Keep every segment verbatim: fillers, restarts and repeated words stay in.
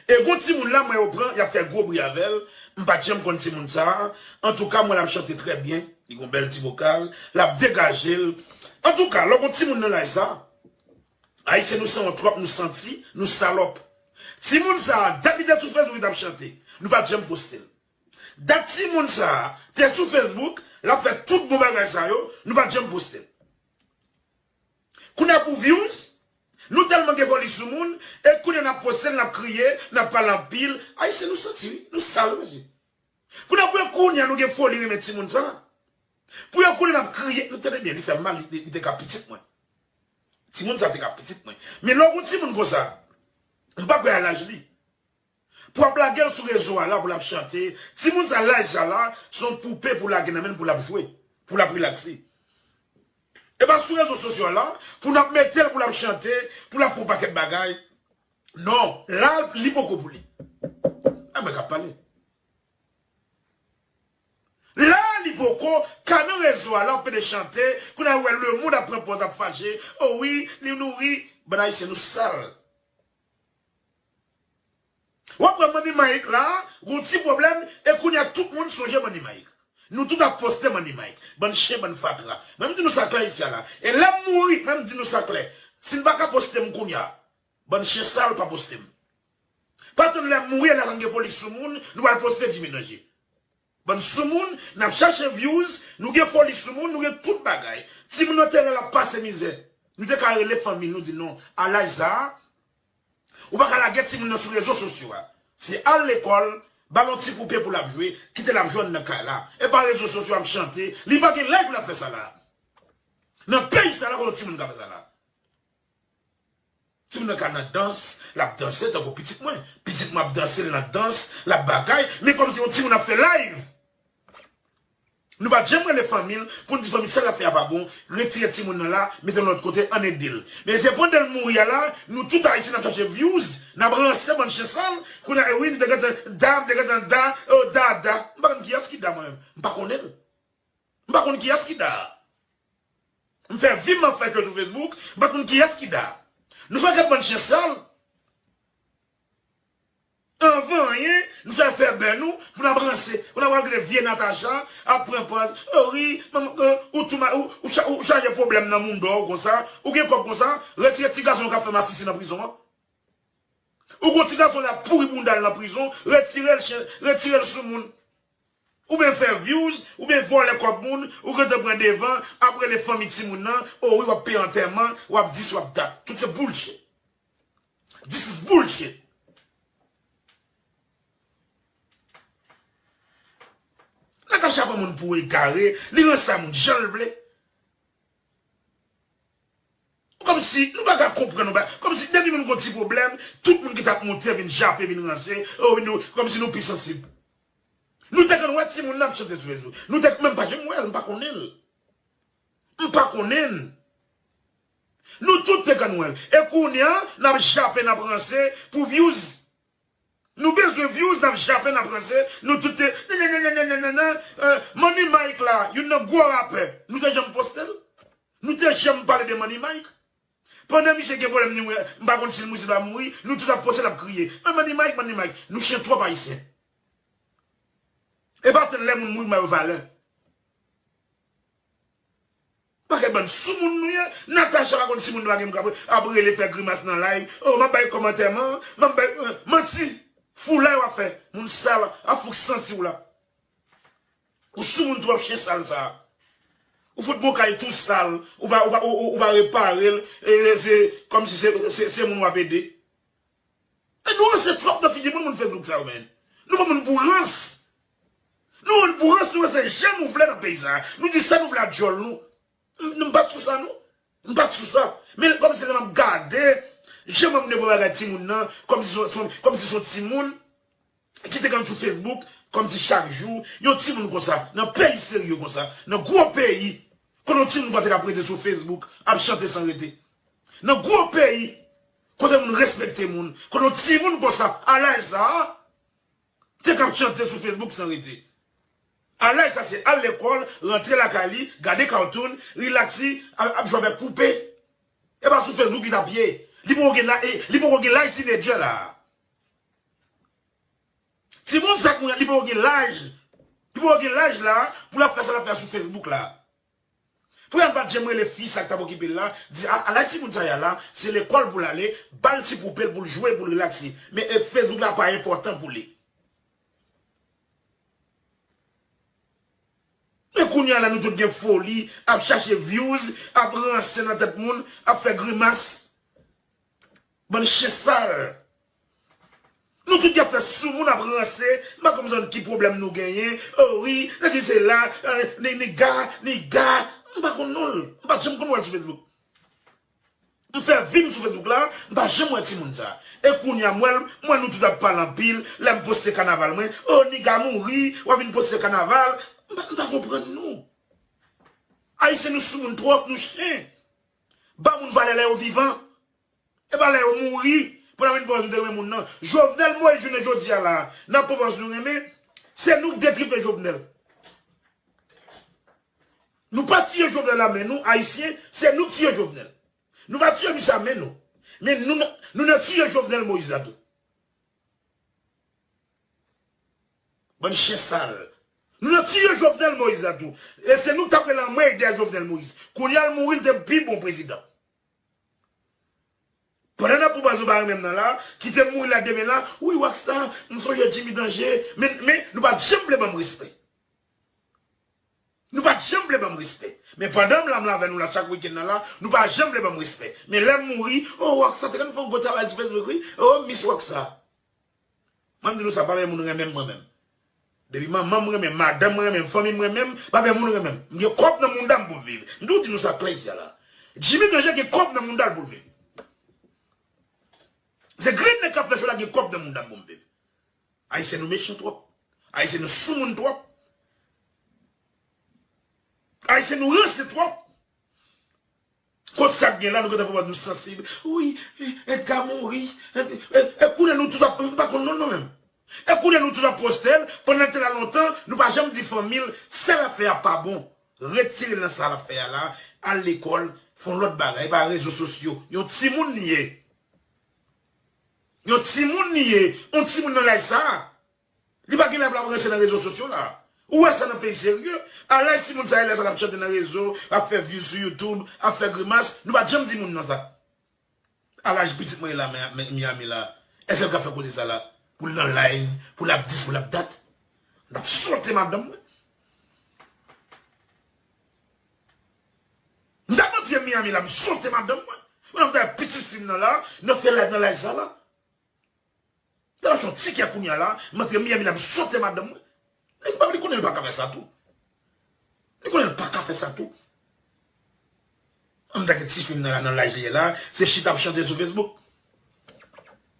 E gon timoun la, mwen yo pran, y ap fè gwo bri avè l. M pa t janm konn timoun sa a. Antouka, mwen l ap chante trè byen. Li gon bèl ti vokal. L ap degaje l. Antouka, lè w gon timoun nan laj sa a, Ayisyen nou sanwont twòp, nou santi, nou salòp. Timoun sa a, dat li te sou Facebook, li t ap chante. Nou pa t janm poste l. Dat timoun sa a te sou Facebook, l ap fè tout bon bagay sa yo, nou pa t janm poste l. Kounye a pou views, nou tèlman gen foli sou moun, e kounye a n ap poste l, n ap kriye, n ap pale anpil. Ayisyen nou santi wi, nou sal mesye. Kounye a pou yo kounye a nou gen foli renmen timoun sa. Pou yo kounye a n ap kriye, nou tande byen, li fè m mal, li, li, li te ka pitit mwen. Timoun sa te ka pitit mwen. Men lè w gon timoun konsa, m pa kwè a laj li. Pou ap lage l sou rezo a la, pou l ap chante. Timoun sa, laj sa la, se yon poupe pou lage nan men l, pou l ap jwe, pou l ap rilakse. E pa sou rezo sosyo a la, pou n ap mete l, pou l ap chante, pou l ap fè yon pakèt bagay. Non, la, li poko pou li. A mwen k ap pale. La, li poko, ka nan rezo a la, w pede chante, kounye a w wè lemonn ap pran pòz, ap fache. O wi, li nou ri, bann Ayisyen nou sal. W ap wè Manny Mike la, gon ti pwoblèm, e kounye a tout moun sonje Manny Mike. Nou tout ap poste Manny Mike. Bann chen, bann fatra. Mwen m di nou sa klè isi a la. E lè m mouri, mwen m di nou sa klè. Si n pa ka poste m kounye a, bann chen sal pa poste m. Pa tann lè m mouri, lè n gen foli sou moun, nou pral poste Jimmy Danger. Bann soumoun, n ap chache views, nou gen foli sou moun, nou gen tout bagay. Timoun nan te la, l ap pase mizè. Nou te ka rele fanmi l, nou di non, a laj sa a, ou pa ka lage timoun nan sou rezo sosyo a. Se al lekòl, ba l yon ti poupe pou l ap jwe, kite l ap jwe anndan kay la. E pa rezo sosyo ap chante, li pa gen laj pou l ap fè sa la. Nan peyi sa la, kote timoun ka fè sa la. Timoun nan ka nan dans, l ap danse tankou pitit mwen. Pitit mwen ap danse, l nan dans, l ap bagay, men kòmsi yon timoun ap fè live. Nou pa t janm rele fanmi l pou n di fanmi sa l ap fè a pa bon, retire timoun nan la, mete l yon lòt kote, ann ede l. Men se pandan l mouri a la, nou tout Ayisyen n ap chache views, n ap ranse bann chen sal, kounye a, e wi, nou te gentan da, m te gentan da, e w da, da. M pa konn kiyès ki da mwen menm, m pa konnen l. M pa konn kiyès ki da. M fè vi m ap fè ke sou Facebook, m pa konn kiyès ki da. Nou se yon pakèt bann chen sal. Anvan anyen, nou fè fè bè nou, pou n ap ranse. Pou n ap al gade vye Natacha, ap pran pòz. O wi, manman, ou tou ma-, ou, ou cha-, ou chaje pwoblèm nan moun dò w konsa, ou gen kòb konsa, retire ti gason w k ap fè masisi nan prizon an. Ou gon ti gason l ap pouri bounda l nan prizon, retire l chen, retire l sou moun. Ou byen fè views, ou byen vòlè kòb moun, ou gentan pran devan, ap rele fanmi timoun nan, o wi w ap peye antèman, w ap dis, w ap dat. Tout se bullshit. This is bullshit. Natacha pran moun pou egare, li ranse a moun jan l vle. Kòmsi nou pa ka konprann, nou pa, kòmsi depi moun gon ti pwoblèm, tout moun ki t ap monte vin jape, vin ranse, o, vin nou, kòmsi nou pi sansib. Nou te konn wè timoun nan ap chante sou Facebook. Nou te menm pa janm wè l, m pa konnen l. M pa konnen l. Nou tout te konn wè l. E kounye a, n ap jape, n ap ranse pou views. Nou bezwen views, n ap jape, n ap ranse, nou tout te, nananananananana, euh, Manny Mike la, youn nan gwo rapè, nou te janm poste l? Nou te janm pale de Manny Mike? Pandan misye gen pwoblèm, ni, m pa konn si l mouri, si l pa mouri, nou tout ap poste, n ap kriye. Men Manny Mike, Manny Mike, nou chen twòp Ayisyen. E pa tann lè moun mouri, m ba yo valè. Pakèt bann soumoun nou ye. Natacha pa konn si moun pa gen moun k ap, ap rele fè grimas nan live. O, m ap bay kòmantè man, m ap bay, euh, manti. Foulay w ap fè. Moun sal, ap fout santi w la. Ou soumoun twòp chen sal sa. Ou fout bon kay tou sal. Ou pa, ou pa, ou, ou, ou pa repare l. E, e se kòmsi se, se, se moun w ap ede. E nou ranse twòp nan figi moun, moun Facebook sa yo, men. Nou pran moun pou rans. Nou pran moun pou rans, nou ranse jan nou vle nan peyi sa. Nou di sa nou vle ak djòl nou. M, m pa t sou sa, non. M pa t sou sa. Men kòmsi lè m ap gade, jan moun yo pran bagay timoun nan, kòmsi se, se, kòmsi se yon timoun ki te konn sou Facebook, kòmsi chak jou, yon timoun konsa, nan peyi serye konsa, nan gwo peyi, kote yon timoun pa te ka ap rete sou Facebook, ap chante san rete. Nan gwo peyi, kote moun respekte moun, kote yon timoun konsa, a laj sa a, te ka ap chante sou Facebook san rete. A laj sa se al lekòl, rantre lakay li, gade cartoon, rilaksi, ap, ap jwe avèk poupe. E pa sou Facebook li t ap ye. Li poko gen la, e, li poko gen laj teenager la. Timoun sa k mwen, li poko gen laj. Li poko gen laj la pou l ap fè sa l ap fè sou Facebook la. Pou l pa t janm rele fi sa k t ap okipe l la, di, a, ala timoun sa y a la, se lekòl pou l ale, ba l ti poupe l pou l jwe, pou l relakse. Men e Facebook la pa enpòtan pou li. Men kounye a la, nou tout gen foli, ap chache views, ap ranse nan tèt moun, ap fè grimas. Bann chen sal. Nou tout gen fè soumoun ap ranse, m pa konn ki pwoblèm nou genyen. O wi, sesi sela, eh, ni, niga, niga. M pa konn non l. M pa t janm konn wè l sou Facebook. M fè vi m sou Facebook la, m pa janm wè timoun sa. E kounye a m wè l, m wè nou tout ap pale anpil, lè m poste kanaval mwen, o niga mouri, w ap vin poste kanaval. M pa, m pa konprann nou. Ayisyen nou soumoun twòp, nou chen. Ba moun valè lè yo vivan. E pa lè yo mouri, pou n ap vin pran nou te renmen moun nan. Jovenel Moïse jounen jodi a la, n ap pran nou renmen, se nou k detripe Jovenel. Nou pa tiye Jovenel a men nou, Ayisyen, se nou k tiye Jovenel. Nou pa tiye misye a men nou. Men nou, nou nan tiye Jovenel Moïse la tou. Bann chen sal. Nou nan tiye Jovenel Moïse la tou. E se nou k t ap rele anmwey dèyè Jovenel Moïse. Kounye a l mouri, l te pi bon prezidan. Pandan n ap pran pwazo ba yo menm nan la, kite m mouri la demen la, wi Rockstar, m sonje Jimmy Danger, men, men nou pa t janm vle ban m respè. Nou pa t janm vle ban m respè. Men pandan m la, m la avè nou la chak wikenn nan la, nou pa janm vle ban m respè. Men lè m mouri, o Rockstar, te konn fè yon gwo travay sou Facebook, wi. O Miss Rockstar. Mwen m di nou sa, pa gen moun renmen m mwen menm. Depi manman m renmen m, madanm m renmen m, fanmi m renmen m, pa gen moun renmen m. M gen kòb nan mounda m pou m viv. M toujou di nou sa klè isi a la. Jimmy Danger gen kòb nan mounda l pou l viv. Se grenn nèg k ap fè cho la gen kòb nan mounda m pou m viv. Ayisyen nou mechan twòp. Ayisyen nou soumoun twòp. Ayisyen nou ranse twòp. Kot sa k gen la, nou gentan pran nou sansib. Wi, e, Edgar mouri. E, e, e kounye a nou tout ap, m pa konn non l non menm. E kounye a nou tout ap poste l, pandan l te la lontan, nou pa janm di fanmi l, sa l ap fè a pa bon. Retire l nan sa l ap fè a la, al lekòl, fè yon lòt bagay, e pa rezo sosyo. Yon timoun li ye. Yon timoun li ye, yon timoun nan laj sa a. Li pa gen lè pou l ap ranse nan rezo sosyo la. Ou wè sa nan peyi serye? Ala timoun sa yo lè sa l ap chante nan rezo, ap fè views sou YouTube, ap fè grimas, nou pa t janm di moun nan sa. A laj pitit mwen la, men, men, Miami la, èske l ka fè koze sa la? Pou l nan live, pou l ap dis, pou l ap dat? M t ap sote madanm mwen. M t ap antre Miami la, m sote madanm mwen. Pandan m t ap pitit fi m nan la, nan fè live nan laj sa la. Lè m ap yon tikè kounye a la, m antre Miami la, m sote madanm mwen. Li pa, li konnen li pa ka fè sa tou. Li konnen li pa ka fè sa tou. An m ta gen ti fi m nan la, nan laj li ye la, se chita ap chante sou Facebook.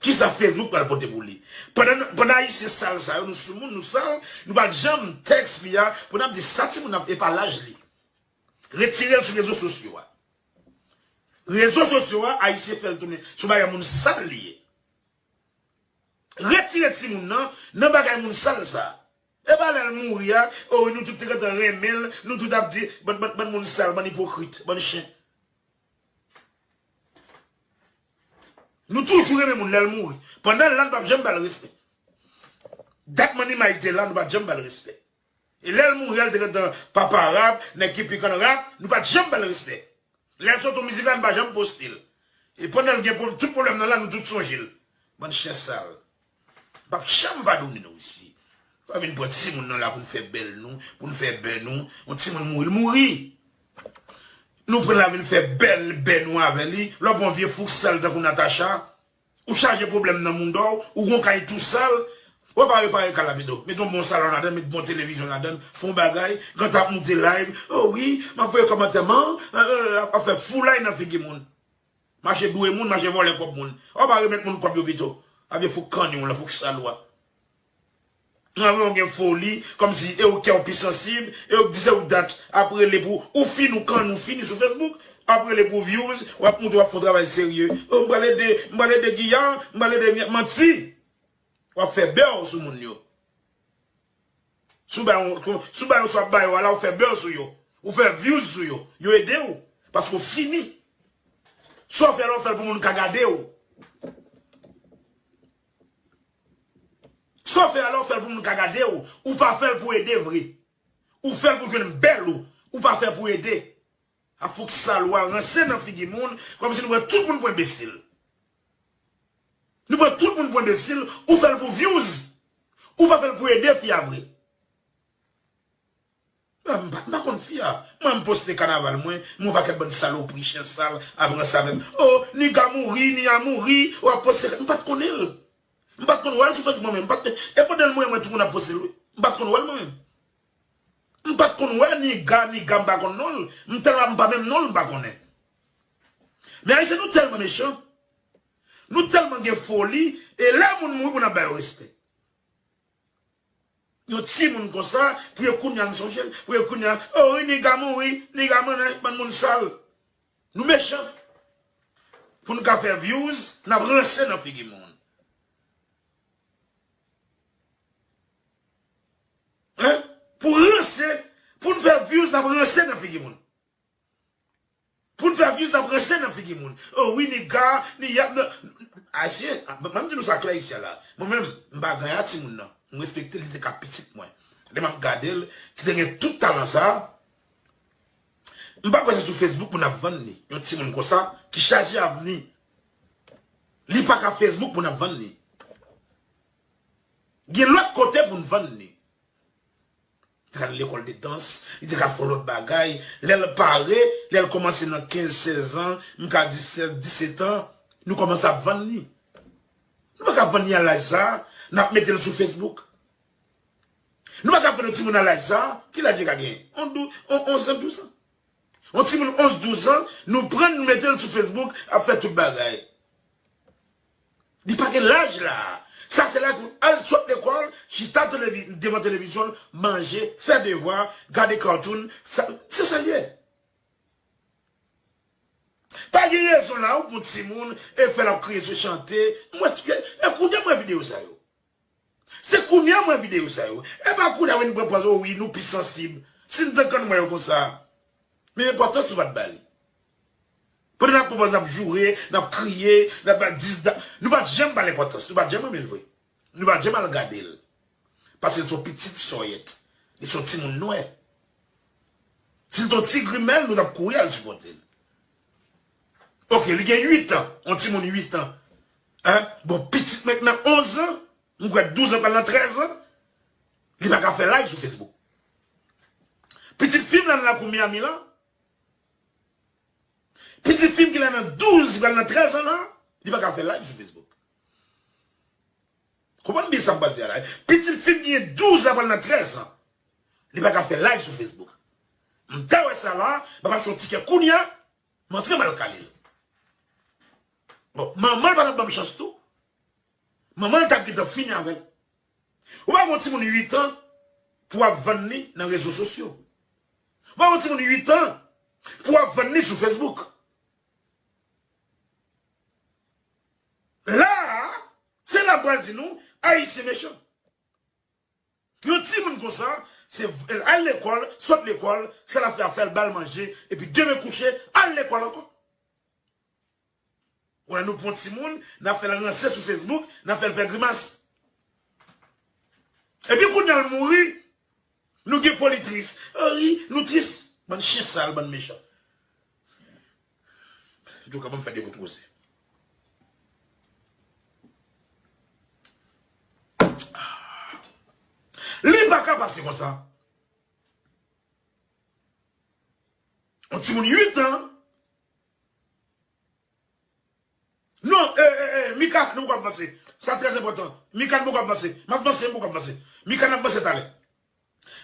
Kisa Facebook pral pote pou li? Pandan, pandan ayisyen sal sa yo, nou soumoun, nou sal, nou pa t janm tèks fi a, pou n ap di sa timoun nan, e pa laj li. Retire l sou rezo sosyo a. Rezo sosyo a, ayisyen fè l tounen sou bagay moun sal li ye. Retire timoun nan, nan bagay moun sal sa. E pa lè l mouri a, o, nou tout te gentan renmen l, nou tout ap di, bann, bann, bann moun sal, bann ipokrit, bann chen. Nou toujou renmen moun lè l mouri. Pandan l la, nou p ap janm ba l respè. Dat Manny Mike te la, nou pa t janm ba l respè. E lè l mouri a, l te gentan papa rap, nèg ki pi konn rap, nou pa t janm ba l respè. Lè l sot yon mizik la, nou pa janm poste l. E pandan l gen pwob-, tout pwoblèm nan la, nou tout sonje l. Bann chen sal. M p ap janm padone nou isi. Pa vin pran timoun nan la pou n fè bèl nou, pou n fè bè nou. Yon timoun mouri, l mouri. Nou pran la vin fè bèl bè nou avè li. Lè w pran vye fouk sal tankou Natacha, ou chaje pwoblèm nan mounda w, ou gon kay tou sal, w pa repare kay la pito. Met yon bon salon ladan, met bon televizyon ladan, fè yon bagay, gentan ap moute live. O wi, m ap voye kòmantè man, euh, euh, ap, ap fè foulay nan figi moun. Mache dwe moun, mache vòlè kòb moun. W pa remèt moun kòb yo pito. A vye fouk kanyon w lan, fouk sal w a. Nan men w gen foli, kòmsi e ou kè w pi sansib, e ou di se ou dat, ap rele pou ou fini, ou kanyon fini sou Facebook, ap rele pou views, w ap montre w ap fè yon travay serye. O, m pral ede, m pral ede Guillard, m pral ede Miet, manti. W ap fè bè w sou moun yo. Si w ba yo, si w ba yo sa w ap ba yo a la, ou fè bè w sou yo. Ou fè views sou yo. Yo ede w. Paske w fini. Sa w fè la, w fè l pou moun ka gade w. Sa w fè a la, w fè l pou moun ka gade w. Ou pa fè l pou ede vre. Ou fè l pou jwenn bèl ou. Ou pa fè pou ede. A fouk sal ou a ranse nan figi moun, kòmsi nou pran tout moun pou enbesil. Nou pran tout moun pou enbesil, ou fè l pou views. Ou pa fè l pou ede fi a vre. Ah, m pa, m pa konn fi a. Mwen, m poste kanaval mwen, m wè yon pakèt bann salopri, chen sal, ap ranse avè m. Oh, Niga mouri, Niga mouri, w ap poste, m pa t konnen l. M pa t konn wè l sou Facebook mwen menm. M pa t, e pandan l mouri mwen tou moun ap poste l, wi. M pa t konn wè l mwen menm. M pa t konn wè Niga, Niga m pa konn non l. M tèlman m pa menm non l m pa konnen. Men Ayisyen nou tèlman mechan. Nou tèlman gen foli, e lè moun mouri pou n ap ba yo respè. Yon timoun konsa, pou yo kounye a n sonje l, pou yo kounye a, oh wi, Niga mouri, Niga mennen, bann moun sal. Nou mechan. Pou n ka fè views, n ap ranse nan figi moun. Hein? Pou ranse, pou n fè views, n ap ranse nan figi moun. Pou n fè views, n ap ranse nan figi moun. Oh wi, Niga, Niga, Ayisyen, mwen m di nou sa klè isi a la. Mwen menm, m pa ganyan a timoun nan. M respekte l, li te ka pitit mwen. Lè m ap gade l, ki te gen tout talan sa, m pa kwè se sou Facebook pou n ap vann li. Yon timoun konsa, ki chaje avni. Li pa ka Facebook pou n ap vann li. Gen lòt kote pou n vann li. Li te ka al lekòl de dans, li te ka fè lòt bagay. Lè l pare, lè l kòmanse nan kenz, sèz an, m ka di sèz, disèt an, nou kòmanse ap vann li. Nou pa ka vann li a laj sa a, n ap mete l sou Facebook. Nou pa ka vann yon timoun a laj sa a, ki laj li ka genyen? On dou-, on, onz an, douz an. Yon timoun onz, douz an, nou pran l, nou mete l sou Facebook, ap fè tout bagay. Li pa gen laj la. Sa se laj pou al sot lekòl, chita televi-, devan televizyon, manje, fè devwa, gade cartoon, sa, se sa l ye. Pa gen rezon la ou pou timoun e fè l ap kriye sou chante. Mwen, e kounye a mwen videyo sa yo. Se kounye a mwen videyo sa yo. E pa kounye a wi n pran pòz, o wi, nou pi sansib. Si n te konn wè yo konsa. Men enpòtans nou pa t ba li. Pandan n ap pran pòz, n ap joure, n ap kriye, n ap ba dis da-, nou pa t janm ba l enpòtans, nou pa t janm renmen l vre. Nou pa t janm al gade l. Paske l se yon pitit sòyèt. Li se yon timoun nwè. Si l te yon ti grimèl, nou t ap kouri al sipòte l. Oke, li gen uit an, yon timoun uit an. Hein? Bon, pitit mwen nan onz an, m kwè douz an pral nan trèz an, li pa ka fè live sou Facebook. Pitit fi m la nan lakou Miami la, pitit fi m ki la nan douz, pral nan trèz an la, li pa ka fè live sou Facebook. Konprann byen sa m pral di a la. Pitit fi m ki gen douz la pral nan trèz an, li pa ka fè live sou Facebook. M ta wè sa la, m ap achte yon tikè kounye a, m antre m al kale l. Bon, manman l pa t ap ban m chans tou. Manman l t ap gentan fini avè l. Ou pa gen yon timoun uit an pou w ap vann li nan rezo sosyo. Ou pa gen yon timoun uit an pou w ap vann li sou Facebook. La a, se la m pral di nou, Ayisyen mechan. Yon timoun konsa, se v-, al lekòl, sot lekòl, sa l ap fè, ap fè l ba l manje, epi demen kouche, al lekòl ankò. Wè, nou pran timoun, n ap fè l ranse sou Facebook, n ap fè l fè grimas. Epi kounye a l mouri, nou gen foli tris. Wi, nou tris. Bann chen sal, bann mechan. Antouka, ban m fè de gout wouze. Li pa ka pase konsa. Yon timoun uit an. Non, e, e, e, Mika, nou poko ap vanse. Sa trè enpòtan. Mika, nou poko ap vanse. M ap vanse, m poko ap vanse. Mika, n ap vanse talè.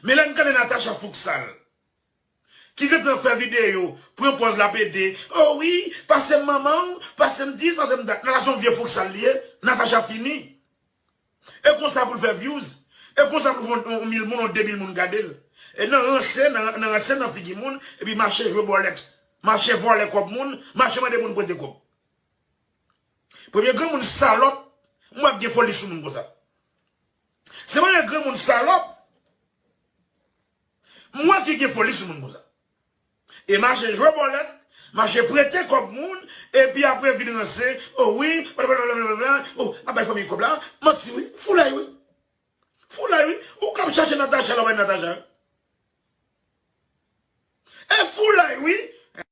Men lè n tande Natacha Fouksal, ki gentan fè videyo, pran pòz l ap ede. O wi, pase m manman w, pase m dis, pase m dat. Natacha yon vye Fouksal li ye. Natacha fini. E konsa pou l fè views. E konsa pou l fè yon, yon mil moun, yon de mil moun gade l. E nan ranse, nan, nan ranse nan figi moun, epi mache jwe bòlèt. Mache vòlè kòb moun, mache mande moun prete kòb. Premye granmoun salòp m wè k gen foli sou moun konsa. Se premye granmoun salòp m wè ki gen foli sou moun konsa. E mache jwe bòlèt, mache prete kòb moun, epi apre vin ranse, o wi, blablabla, o, ap bay fanmi kòb la, manti wi, foulay wi. Chache Natacha la, wè Natacha.